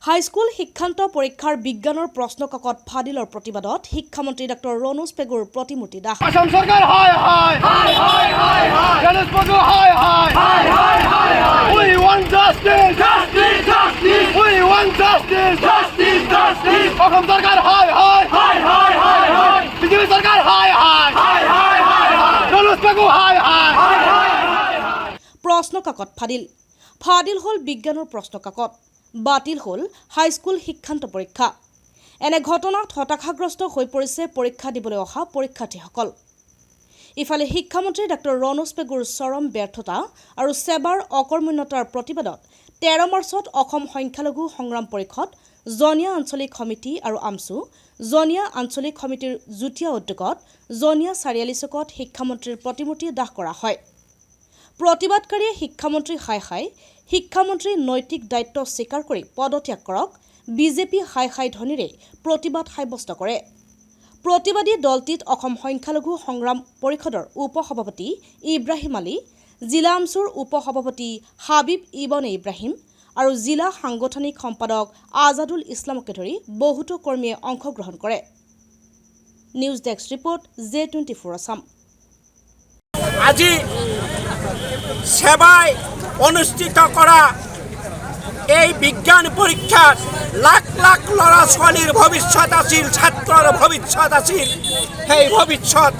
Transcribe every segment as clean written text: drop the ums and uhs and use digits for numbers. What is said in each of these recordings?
High school শিক্ষান্ত পৰীক্ষাৰ বিজ্ঞানৰ প্ৰশ্নকাকত ফাদিলৰ প্ৰতিবাদত শিক্ষামন্ত্ৰী ডাক্তৰ ৰণোজ পেগুৰ প্ৰতিমূৰ্তি দাহ। আসাম সরকার হায় হায়, রনোজ পেগু হায় হায়। We want justice, justice, justice. We want justice, justice, justice. Assam সরকার হায় হায়, বিজেপি সরকার হায় হায়, রনোজ পেগু হায় হায়। প্ৰশ্নকাকত ফাদিল। ফাদিল হ'ল বিজ্ঞানৰ প্ৰশ্নকাকত, বাতিল হ'ল হাইস্কুল শিক্ষান্ত পৰীক্ষা। এনে ঘটনাত হতাশাগ্ৰস্ত হৈ পৰিছে পৰীক্ষা দিবলৈ অহা পৰীক্ষাৰ্থীসকল। ইফালে শিক্ষামন্ত্ৰী ডাক্তৰ ৰণোজ পেগুৰ চৰম ব্যৰ্থতা আৰু ছেবাৰ অকৰ্মণ্যতাৰ প্ৰতিবাদত 13 মাৰ্চত অসম সংখ্যালঘু সংগ্ৰাম পৰিষদ জনীয়া আঞ্চলিক সমিতি আৰু আমছু জনীয়া আঞ্চলিক সমিতিৰ যুটীয়া উদ্যোগত জনীয়া চাৰিআলি চকত শিক্ষামন্ত্ৰীৰ প্ৰতিমূৰ্তি দাহ কৰা হয়। প্ৰতিবাদকাৰীয়ে শিক্ষামন্ত্ৰী হায় হায়, শিক্ষামন্ত্ৰীৰ নৈতিক দায়িত্ব স্বীকাৰ কৰি পদত্যাগ কৰক, বিজেপি হায় হায় ধ্বনিৰে প্ৰতিবাদ সাব্যস্ত কৰে। প্ৰতিবাদী দলটিত অসম সংখ্যালঘু সংগ্ৰাম পৰিষদৰ উপ সভাপতি ইব্ৰাহিম আলী, জিলা আমছুৰ উপ সভাপতি হাবিব ইবনে ইব্ৰাহিম আৰু জিলা সাংগঠনিক সম্পাদক আজাদুল ইছলামকে ধৰি বহুতো কৰ্মীয়ে অংশগ্ৰহণ কৰে। News desk report, J24 Assam. আজি ছেবাই অনুষ্ঠিত কৰা এই বিজ্ঞান পৰীক্ষাত লাখ লাখ ল'ৰা ছোৱালীৰ ভৱিষ্যত আছিল, ছাত্ৰৰ ভৱিষ্যত আছিল। সেই ভৱিষ্যত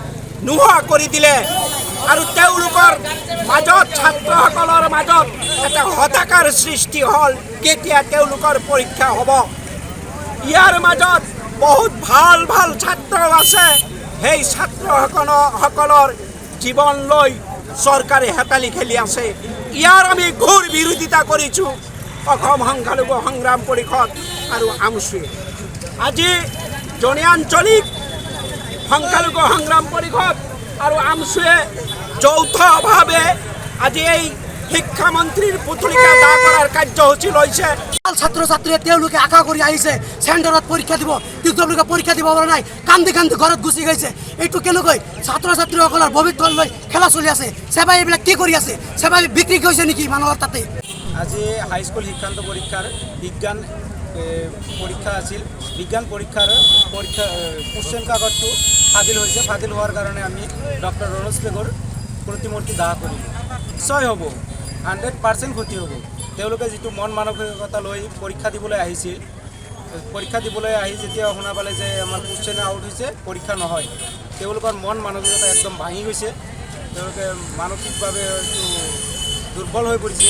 নোহোৱা কৰি দিলে আৰু তেওঁলোকৰ মাজত, ছাত্ৰসকলৰ মাজত এটা হতাশাৰ সৃষ্টি হ'ল, কেতিয়া তেওঁলোকৰ পৰীক্ষা হ'ব। ইয়াৰ মাজত বহুত ভাল ভাল ছাত্ৰও আছে। সেই ছাত্ৰসকলৰ জীৱন লৈ চৰকাৰে হেতালি খেলি আছে। ইয়াৰ আমি ঘোৰ বিৰোধিতা কৰিছোঁ, অসম সংখ্যালঘু সংগ্ৰাম পৰিষদ আৰু আমছুৱে। আজি জনীয়া আঞ্চলিক সংখ্যালঘু সংগ্ৰাম পৰিষদ আৰু আমছুৱে যৌথভাৱে আজি এই শিক্ষামন্ত্ৰীৰ পুতলিকা দাহ কৰাৰ কাৰ্যসূচী লৈছে। ছাত্ৰ ছাত্ৰীয়ে তেওঁলোকে আশা কৰি আহিছে চেণ্টাৰত পৰীক্ষা দিব, কিন্তু তেওঁলোকে পৰীক্ষা দিব পৰা নাই, কান্দি কান্দি ঘৰত গুচি গৈছে। এইটো কেনেকৈ ছাত্ৰ ছাত্ৰীসকলৰ ভৱিষ্যত লৈ খেলা চলি আছে? ছেবাই এইবিলাক কি কৰি আছে? ছেবাই বিক্ৰী কৰিছে নেকি মানুহৰ তাতে? আজি হাইস্কুল শিক্ষান্ত পৰীক্ষাৰ বিজ্ঞান পৰীক্ষা আছিল। বিজ্ঞান পৰীক্ষাৰ পৰীক্ষা কুৱেশ্যন কাকতটো ফাদিল হৈছে। ফাদিল হোৱাৰ কাৰণে আমি ডক্টৰ ৰণোজ পেগুৰ প্ৰতিমূৰ্তি দাহ কৰিলোঁ। নিশ্চয় হ'ব, 100% ক্ষতি হ'ব। তেওঁলোকে যিটো মন মানসিকতা লৈ পৰীক্ষা দিবলৈ আহিছিল, পৰীক্ষা দিবলৈ আহি যেতিয়া শুনা পালে যে আমাৰ কুৱেশ্যন আউট হৈছে, পৰীক্ষা নহয়, তেওঁলোকৰ মন মানসিকতা একদম ভাঙি গৈছে। তেওঁলোকে মানসিকভাৱে হয়তো দুৰ্বল হৈ পৰিছে।